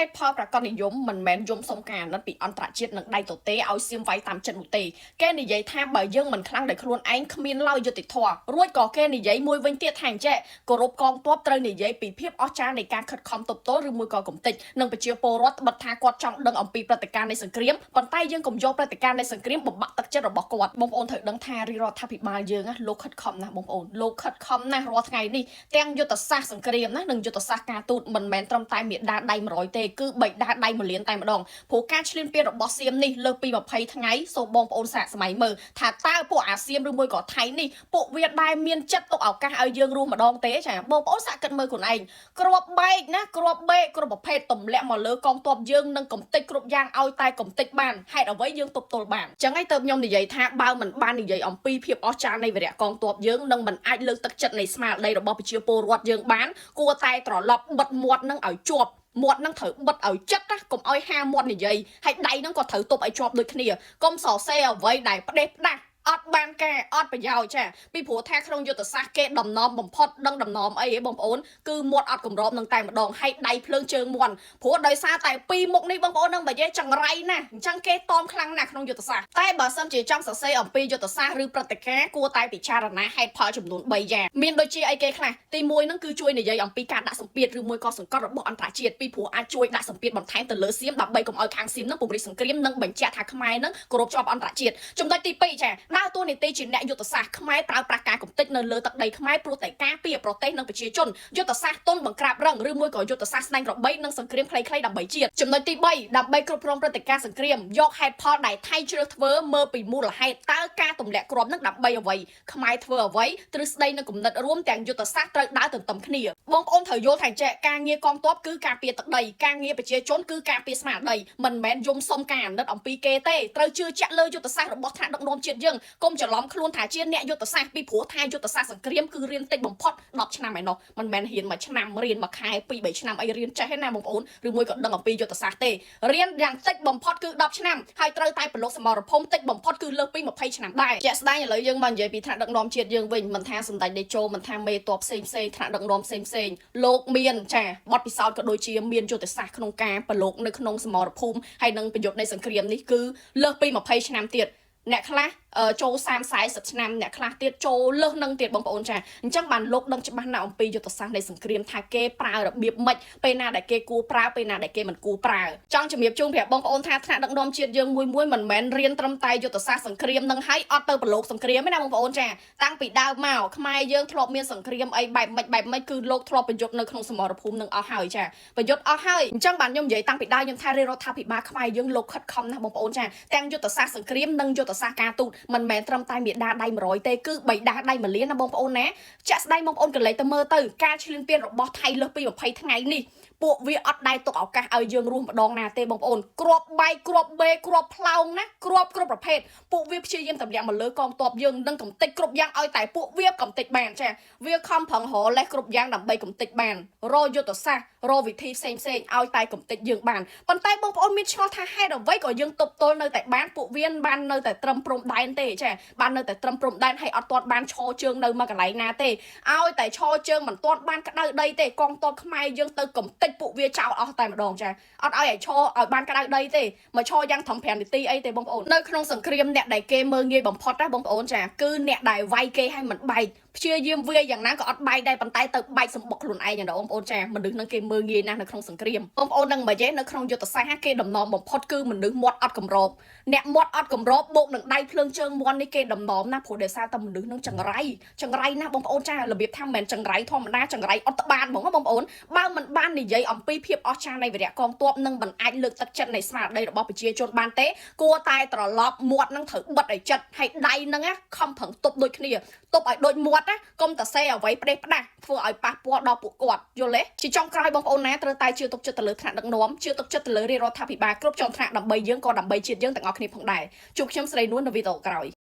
េតុផលប្រកបនិយមមិនមែនយំសុំការអាណិតពីអន្តរជាតិនិងដៃទទេឲ្យសៀមវាយតាមចិត្តនោះទេគេនិយាយថាបើយើងមិនខ្លាំងដោយខ្លួនឯងគ្មានឡើយយុត្តិធម៌រួចក៏គេនិយាយមួយវិញទៀតថាអញ្ចេះគោរពកងទ័ពត្រូវនិយាយពីភាពអស្ចារ្យនៃការខិតខំទប់ទល់ឬមួយក៏កំទេចនិងប្រជាពលរដ្ឋត្បិតថាគាត់ចង់ដឹងអំពីព្រឹត្តិការណ៍នៃសង្គ្រាមប៉ុន្តែយើងកុំយកព្រឹត្តិការណ៍នៃសង្គ្រាមបំបាក់ទឹកចិត្តរបស់គាត់បងប្អូនត្រូវដឹងថារាជរដ្ឋាភិបាលយើងណាលោកខិតខំណាស់បងប្អូនលោកខិតខំណាស់រាល់ថ្ងៃនេះទាំងយុទ្ធសាស្ត្រសង្គ្រាមណានិងយុទ្ធសាស្ត្រការទូតមិនមែនត្រឹមតែមេដាដៃ100ទេគឺបីដាដៃ1លានតែម្ដងព្រោះការឈ្លានពានរបស់សៀមនេះលើសពី20ថ្ងៃសូមបងប្អូនសាកសម័យមើលថាតើពួកអាសៀមឬមួយក៏ថៃនេះពួកវាដែលមានចិត្តទុកឱកាសឲ្យយើងរស់ម្ដងទេចាបងប្អូនសាកគិតមើលខ្លួនឯងគ្រាប់បែកណាគ្រាប់បែកគ្រប់ប្រភេទទម្លាក់មកលើកងទ័ពយើងនឹងកំទេចគ្រប់យ៉ាងឲ្យតែកំទេចបានហេតុអ្វីយើងទប់ទល់បានចឹងឯងទៅខ្ញុំនិយាយថាបើមិនបាននិយាយអំពីភាពអស្ចារ្យនៃវីរៈកងទ័ពយើងនឹងមិនអាចលើកទឹកចិត្តនៃស្មារតីរបស់ប្រជាពលរដ្ឋយើងបានគួរតែត្រឡប់បិទមាត់នឹងឲ្យជាប់មាត់នឹងត្រូវបិទឲ្យចិត្តណាកុំឲ្យហាមាត់និយាយហើយដៃនឹងក៏ត្រូវទប់ឲ្យជាប់ដូចគ្នាកុំសរសេរអ្វីដែលផ្ដេសផ្ដាស់អត់បានការអត់ប្រយោជន៍ចាពីព្រោះថាក្នុងយុទ្ធសាស្ត្រគេដំណំបំផុតដឹងដំណំអីហ៎បងប្អូនគឺមាត់អត់កម្របនឹងតែម្ដងហើយដៃភ្លើងជើងមាន់ព្រោះដោយសារតែពីរមុខនេះបងប្អូននឹងបើនិយាយចង្រៃណាស់អញ្ចឹងគេតอมខ្លាំងណាស់ក្នុងយុទ្ធសាស្ត្រតែបើសិនជាចង់សរសេរអំពីយុទ្ធសាស្ត្រឬព្រឹត្តិការណ៍គួរតែពិចារណាហេតុផលចំនួន3យ៉ាងមានដូចជាអីគេខ្លះទី1ហ្នឹងគឺជួយនិយាយអំពីការដាក់សម្ពាធឬមួយក៏សង្កត់របស់អន្តរជាតិពីព្រោះអាចជួយដាក់សម្ពាធបន្ថែមទៅលើសៀមដើម្បីកុំឲ្យខាងសៀមហ្នឹងពង្រីកសង្គ្រាមនិងបញ្ជាក់ថាខ្មែរហ្នឹងគោរពច្បាប់អន្តរជាតិចំណុចទី2ចាដើរតួនាទីជាអ្នកយុទ្ធសាស្ត្រខ្មែរប្រើប្រាស់ការកំទេចនៅលើទឹកដីខ្មែរព្រោះតែការពារប្រទេសនិងប្រជាជនយុទ្ធសាស្ត្រទុនបង្ក្រាបរឹងឬមួយក៏យុទ្ធសាស្ត្រស្នែងក្របីនិងសង្គ្រាមខ្លីៗដើម្បីជាតិចំណុចទី3ដើម្បីគ្រប់គ្រងព្រឹត្តិការណ៍សង្គ្រាមយកហេតុផលដែលថៃជ្រើសធ្វើមើលពីមូលហេតុតើការទម្លាក់គ្រាប់នឹងដើម្បីអ្វីខ្មែរធ្វើអ្វីទ្រឹស្ដីនិងគំនិតរួមទាំងយុទ្ធសាស្ត្រត្រូវដើរទន្ទឹមគ្នាបងប្អូនត្រូវយល់ថាចេះការងារកងទ័ពគឺការពារទឹកដីការងារប្រជាជនគឺការពារស្មារតីមិនមែនយំសុំការអាណិតអំពីគេទេត្រូវជឿជាក់លើយុទ្ធសាស្ត្ររបស់ថ្នាក់ដឹកនាំជាតិយើងកុំច្រឡំខ្លួនថាជាអ្នកយុទ្ធសាស្ត្រពីព្រោះថាយុទ្ធសាស្ត្រសង្គ្រាមគឺរៀនតិចបំផុត10ឆ្នាំឯណោះមិនមែនរៀនមួយឆ្នាំរៀនមួយខែ2 3ឆ្នាំអីរៀនចេះទេណាបងប្អូនឬមួយក៏ដឹងអំពីយុទ្ធសាស្ត្រទេរៀនយ៉ាងតិចបំផុតគឺ10ឆ្នាំហើយត្រូវតែប្រឡូកសមរភូមិតិចបំផុតគឺលើសពី20ឆ្នាំដែរជាក់ស្ដែងឥឡូវយើងមកនិយាយពីថ្នាក់ដឹកនាំជាតិយើងវិញមិនថាសម្ដេចតេជោមិនថាមេតបផ្សេងផ្សេងថ្នាក់ដឹកនាំផ្សេងផ្សេងលោកមានចាបទពិសោធន៍ក៏ដូចជាមានយុទ្ធសាស្ត្រក្នុងការប្រឡូកនៅក្នុងសមរភូមិហើយនឹងប្រយុទ្ធនៃសង្គ្រាមនេះគឺលើសពី20ឆ្នាំទៀតអ្នកខ្លះចូល30 40ឆ្នាំអ្នកខ្លះទៀតចូលលើសនឹងទៀតបងប្អូនចាអញ្ចឹងបានលោកដឹងច្បាស់ណាស់អំពីយុទ្ធសាស្ត្រនៃសង្គ្រាមថាគេប្រើរបៀបម៉េចពេលណាដែលគេគួរប្រើពេលណាដែលគេមិនគួរប្រើចង់ជំរាបជូនប្រាប់បងប្អូនថាថ្នាក់ដឹកនាំជាតិយើងមួយមួយមិនមែនរៀនត្រឹមតែយុទ្ធសាស្ត្រសង្គ្រាមនឹងហើយអត់ទៅប្រឡូកសង្គ្រាមទេណាបងប្អូនចាតាំងពីដើមមកខ្មែរយើងធ្លាប់មានសង្គ្រាមអីបែបម៉េចបែបម៉េចគឺលោកធ្លាប់ប្រយុទ្ធនៅក្នុងសមរភូមិនឹងអស់ហើយចាប្រយុទ្ធអស់ហើយអញ្ចឹងបានខ្ញុំនិយាយតាំងពីដើមខ្ញុំថារាជរដ្ឋាភិបាលខ្មែរយើងលោកខិតខំណាស់បងប្អូនចាទាំងយុទ្ធសាស្ត្រសង្គ្រាមនិងយុទ្ធសាស្ត្រការទូតមិនមែនត្រឹមតែមេដាដៃ100ទេគឺបីដាដៃ1លានណាបងប្អូនណាចាក់ស្ដែងបងប្អូនកលេចទៅមើលទៅការឈ្លានពានរបស់ថៃលើសពី20ថ្ងៃនេះពួកវាអត់ដែលទុកឱកាសឲ្យយើងរស់ម្ដងណាទេបងប្អូនគ្រាប់បែកគ្រាប់បេគ្រាប់ផ្លោងណាគ្រាប់គ្រប់ប្រភេទពួកវាព្យាយាមទម្លាក់មកលើកងទ័ពយើងនិងកំទេចគ្រប់យ៉ាងឲ្យតែពួកវាកំទេចបានចាវាខំប្រឹងរលេះគ្រប់យ៉ាងដើម្បីកំទេចបានរយុទ្ធសាស្ត្ររវិធីផ្សេងផ្សេងឲ្យតែកំទេចយើងបានប៉ុន្តែបងប្អូនមានឆ្ងល់ថាហេតុអ្វីក៏យើងទប់ទល់នៅតែបានពួកវាបាននៅតែត្រឹមព្រំដែនទេចាបាននៅតែត្រឹមព្រំដែនហើយអត់ទាន់បានឈរជើងនៅមួយកន្លែងណាទេឲ្យតែឈរជើងមិនទាន់បានក្តៅដីទេកងទ័ពខ្មែរយើងទៅកំទេចពួកវាចោលអស់តែម្ដងចាអត់ឲ្យឲ្យឈរឲ្យបានក្តៅដីទេមកឈរយ៉ាងត្រឹម5នាទីអីទេបងប្អូននៅក្នុងសង្គ្រាមអ្នកដែលគេមើងងាយបំផុតណាបងប្អូនចាគឺអ្នកដែលវាយគេឲ្យមិនបែកព្យាយាមវាយយ៉ាងណាក៏អត់បែកដែរប៉ុន្តែទៅបែកសម្បុកខ្លួនឯងណាបងប្អូនចាមនុស្សនឹងគេមើងងាយណាស់នៅក្នុងសង្គ្រាមបងប្អូននឹងមិនទេនៅក្នុងយុទ្ធសាស្ត្រគេដំណំបំផុតគឺមនុស្សមាត់អត់កម្របអ្នកមាត់អត់កម្របបូកនឹងដៃភ្លើងជើងមាន់នេះគេដំណំណាស់ព្រោះដោយសារតែមនុស្សនឹងចង្រៃចង្រៃណាស់បងប្អូនចារបៀបថាមិនមែនចង្រៃធម្មតាចង្រៃអត់ត្បានហ្មងបងប្អូនបើមិនបាននិយាយអំពីភាពអស្ចារ្យនៃវីរៈកងទ័ពនិងមិនអាចលើកទឹកចិត្តនៃស្មារតីរបស់ប្រជាជនបានទេគួរតែត្រឡប់មាត់នឹងត្រូវបិទឲ្យចិត្តហើយដៃនឹងខំប្រឹងទប់ដូចគ្នាទប់ឲ្យដូចមាត់ណាកុំតសេអ្វីផ្ដេសផ្ដាស់ធ្វើឲ្យប៉ះពាល់ដល់ពួកគាត់យល់ទេជាចុងក្រោយបងប្អូនណាត្រូវតែជឿទុកចិត្តទៅលើថ្នាក់ដឹកនាំជឿទុកចិត្តទៅលើរាជរដ្ឋាភិបាលគ្រប់ជាន់ថ្នាក់ដើម្បីយើងក៏ដើម្បីជាតិយើងទាំងអស់គ្នាផងដែរជួបខ្ញុំស្រីនួននៅវីដេអូក្រោយ។